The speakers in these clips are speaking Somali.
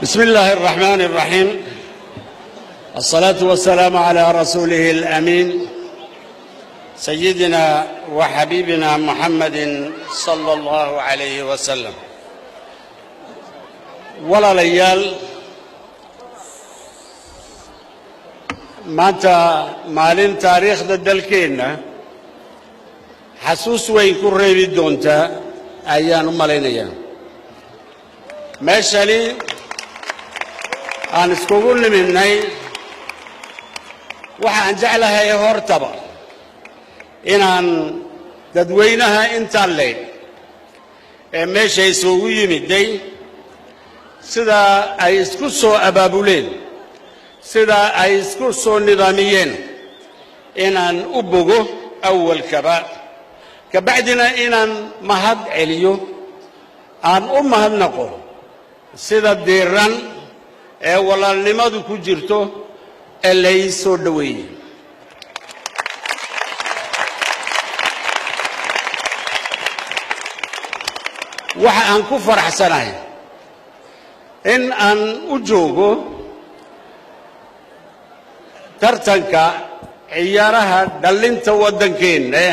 بسم الله الرحمن الرحيم، الصلاة والسلام على رسوله الأمين، سيدنا وحبيبنا محمد صلى الله عليه وسلم. Walaalayaal, maanta maalin taariikhda dalkeenna xasuus weyn ku reebi doonta ayaan u malaynayaa. Meeshani aan iskugu nimidnay, waxaan jeclahay hortaba inaan dadweynaha intaan leeg ee meesha isugu yimiday, sida ay isku soo abaabuleen, sida ay isku soo nidaamiyeen, inaan u bogo awalkaba, kabacdina inaan mahad celiyo, aan u mahadnaqo sida diiran ee walaalnimadu ku jirto ee lay soo dhoweeyey. Waxa aan ku faraxsanahay in aan u joogo tartanka ciyaaraha dhallinta waddankeenna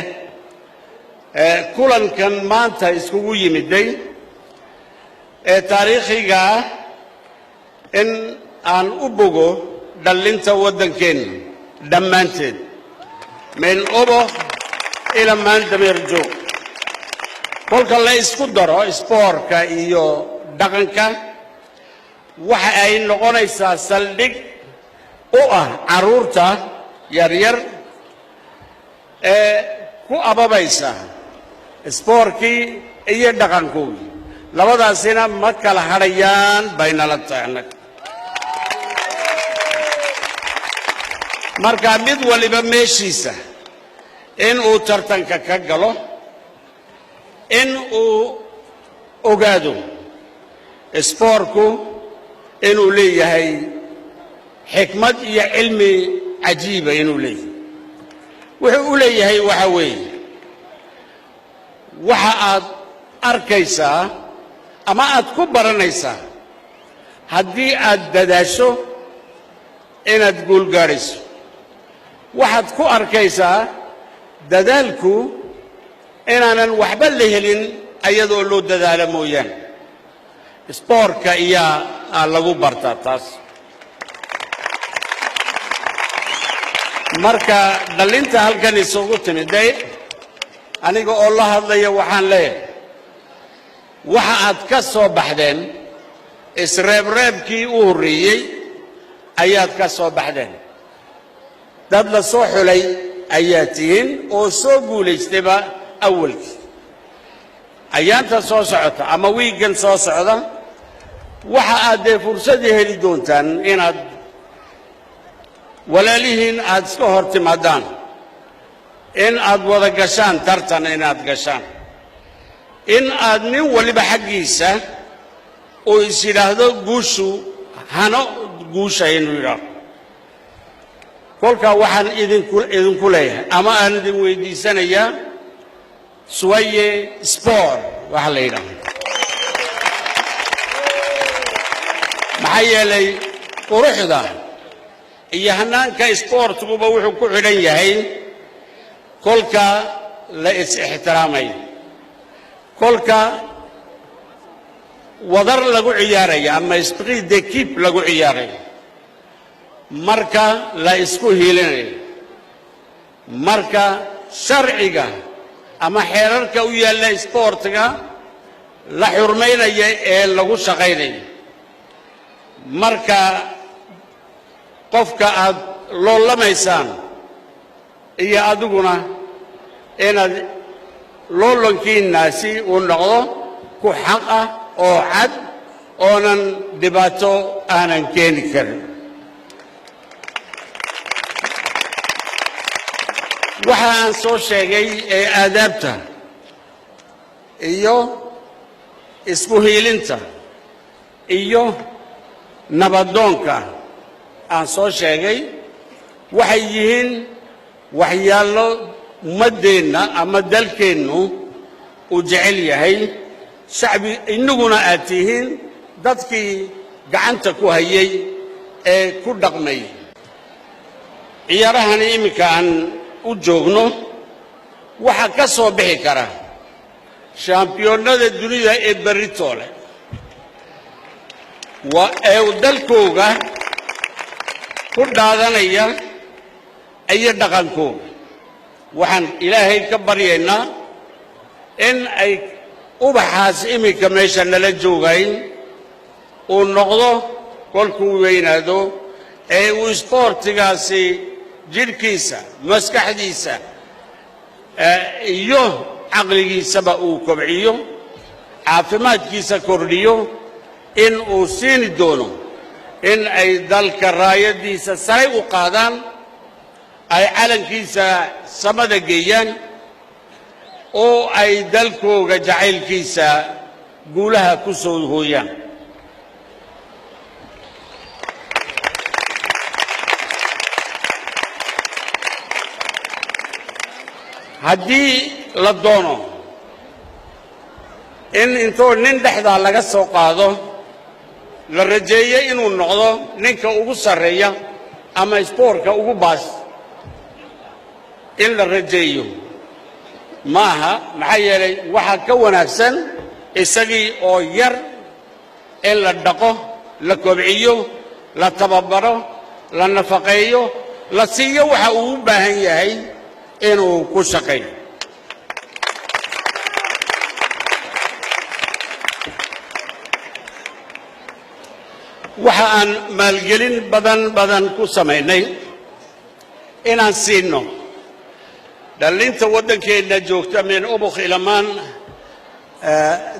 ee kulankan maanta iskugu yimiday ee taariikhiga ah, in aan u bogo dhallinta waddankeenna dhammaanteed, min Obo ila Maandameer joog. Kolka la isku daro isboorka iyo dhaqanka, waxa ay noqonaysaa saldhig u ah carruurta yaryar ee ku ababaysa isboorkii iyo dhaqankoogii. Labadaasina ma kala hadhayaan baynala tahay annaga. Marka mid waliba meeshiisa in uu tartanka ka galo, in uu ogaado isboorku inuu leeyahay xikmad iyo cilmi cajiiba inuu leeyahay. Wuxuu u leeyahay waxa weeye, waxa aad arkaysaa ama aad ku baranaysaa haddii aad dadaasho inaad guul gaadhayso. Waxaad ku arkaysaa dadaalku inaanan waxba la helin ayadoo loo dadaalo mooyaane. Isboorka iyaa aa lagu bartaa taas. Marka dhallinta halkan isugu timid, aniga oo la hadlaya, waxaan leeyahay waxa aad ka soo baxdeen isreebreebkii u horreeyey ayaad ka soo baxdeen. Dad la soo xulay ayaa tihiin oo soo guulaystayba awalkii. Ayaanta soo socota ama wiiggan soo socda waxa aad dee fursadii heli doontaan inaad walaalihiin aad iska hor timaadaan, in aad wada gashaan tartan, inaad gashaan, in aad nin waliba xaggiisa uu is yidhaahdo guushu hano, guusha inuu yidhaahdo. Kolkaa waxaan idinku leeyahay ama aan idin weydiisanayaa, soyez sport waxa la yidhaahdo, maxaa yeelay quruxda iyo hannaanka isboortiguba wuxuu ku xidhan yahay kolka la is-ixtiraamayo, kolka wadar lagu ciyaarayo ama esprit d'équipe lagu ciyaarayo, marka la isku hiilinayo, marka sharciga ama xeerarka u yaalla isboortiga la xurmaynaya ee lagu shaqaynayo, marka qofka aad loolamaysaan iyo adiguna Inaad loolankiinnaasi uu noqdo ku xaq ah oo cad oonan dhibaato aanan keeni karin. Waxa aan soo sheegay ee aadaabta iyo isku hiilinta iyo nabadoonka aan soo sheegay waxay yihiin waxyaallo ummaddeenna ama dalkeennu uu jecel yahay, shacbi innaguna aad tihiin dadkii gacanta ku hayay ee ku dhaqmay. Ciyaarahani iminka aan u joogno waxaa ka soo bixi kara shaambiyoonnada dunida ee berritoole waa ee dalkooga ku dhaadanaya iyo dhaqankooga. Waxaan Ilaahay ka baryaynaa in ay ubaxaas iminka meesha nala joogayn uu noqdo kolkuu weynaado ee uu isboortigaasi jidhkiisa, maskaxdiisa iyo caqligiisaba uu kobciyo, caafimaadkiisa kordhiyo, in uu siini doono in ay dalka raayaddiisa saray u qaadaan, ay calankiisa samada geeyaan oo ay dalkooga jacaylkiisa guulaha ku soo hooyaan. Haddii la doono in intoo nin dhexdaa laga soo qaado la rajeeye inuu noqdo ninka ugu sarreeya ama isboortka ugu baas, in la rajeeyo ma aha. Maxaa yeelay, waxaa ka wanaagsan isagii oo yar in la dhaqo, la kobciyo, la tababaro, la nafaqeeyo, la siiyo waxa uu u baahan yahay inuu ku shaqeeyo. Waxa aan maalgelin badan badan ku samaynay inaan siinno dhallinta waddankeenna joogta min Ubuk ilamaan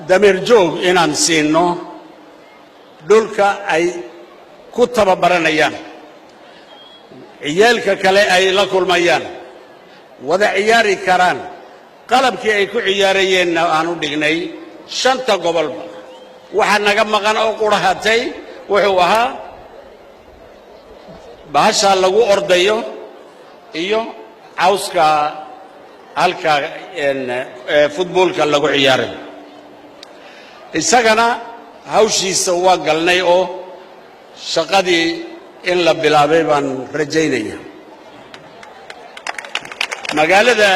Dameer Joog, inaan siinno dhulka ay ku tababaranayaan, ciyaalka kale ay la kulmayaan, wada ciyaari karaan, qalabkii ay ku ciyaarayeenna aan u dhignay shanta gobolba. Waxaa naga maqan oo qurahatay wuxuu ahaa bahashaa lagu ordayo iyo cawska halka futboolka lagu ciyaarayo. Isagana hawshiisa waa galnay oo shaqadii in la bilaabay baan rajaynaya. Magaalada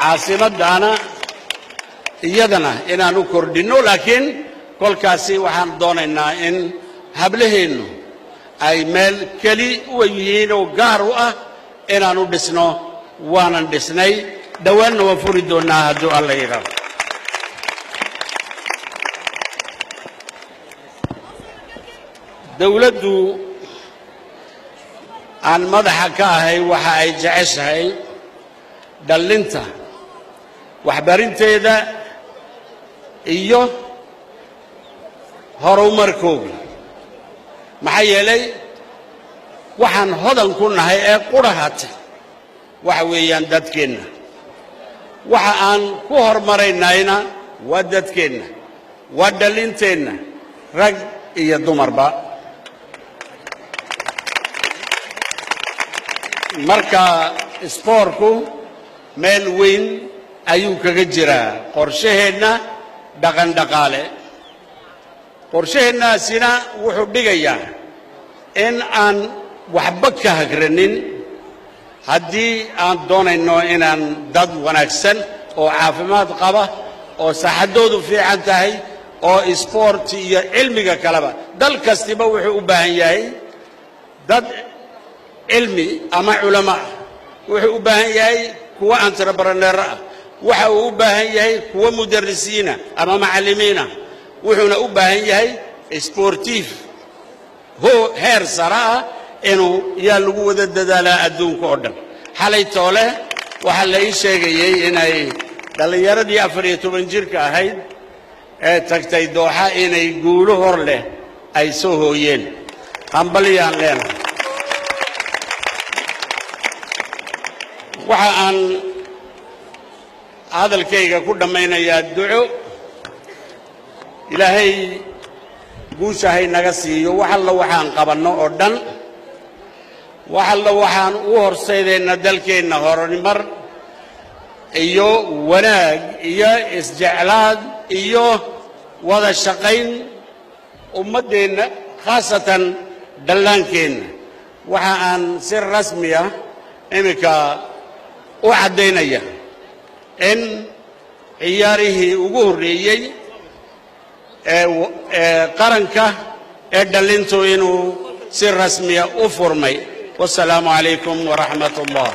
caasimaddaana iyadana inaan u kordhinno, laakiin kolkaasi waxaan doonaynaa in hablaheennu ay meel keli u yihiin oo gaar u ah inaan u dhisno. Waanan dhisnay, dhowaanna waan furi doonnaa hadduu Alla yidhaahdo. Dawladdu aan madaxa ka ahay waxa ay jeceshahay dhallinta waxbarinteeda iyo horumarkooga. Maxaa yeelay, waxaan hodan ku nahay ee qurahata waxa weeyaan dadkeenna. Waxa aan ku hormaraynayna waa dadkeenna, waa dhallinteenna, rag iyo dumarba. Marka isboorku meel weyn ayuu kaga jiraa qorshaheenna dhaqan dhaqaale. Qorshaheennaasina wuxuu dhigayaa in aan waxba ka hagranin haddii aan doonayno inaan dad wanaagsan oo caafimaad qaba oo saaxaddoodu fiican tahay oo isboort iyo cilmiga kaleba. Dal kastiba wuxuu u baahan yahay dad cilmi ama culamo ah, wuxuu u baahan yahay kuwa entrepreneur ah, waxa uu u baahan yahay kuwa mudarisiina ama macallimiina, wuxuuna u baahan yahay sportif ho heer sare ah inuu yaa lagu wada dadaalaa adduunka oo dhan. Xalay toole Waxaa la ii sheegayey inay dhallinyaradii 14 jirka ahayd ee tagtay Dooxa inay guulo hor leh ay soo hooyeen. Hambalyaan leenahay. Waxa aan hadalkayga ku dhammaynayaa duco. Ilaahay guusha hay naga siiyo. Wax alla waxaan qabanno oo dhan, wax alla waxaan u horseydayna dalkeenna horumar iyo wanaag iyo isjeclaad iyo wada shaqayn ummaddeenna, khaasatan dhallaankeenna. Waxa aan si rasmi ah iminka u caddaynaya in ciyaarihii ugu horreeyey ee qaranka ee dhallintu inuu si rasmiya u furmay. Wasalaamu calaykum waraxmat ullah.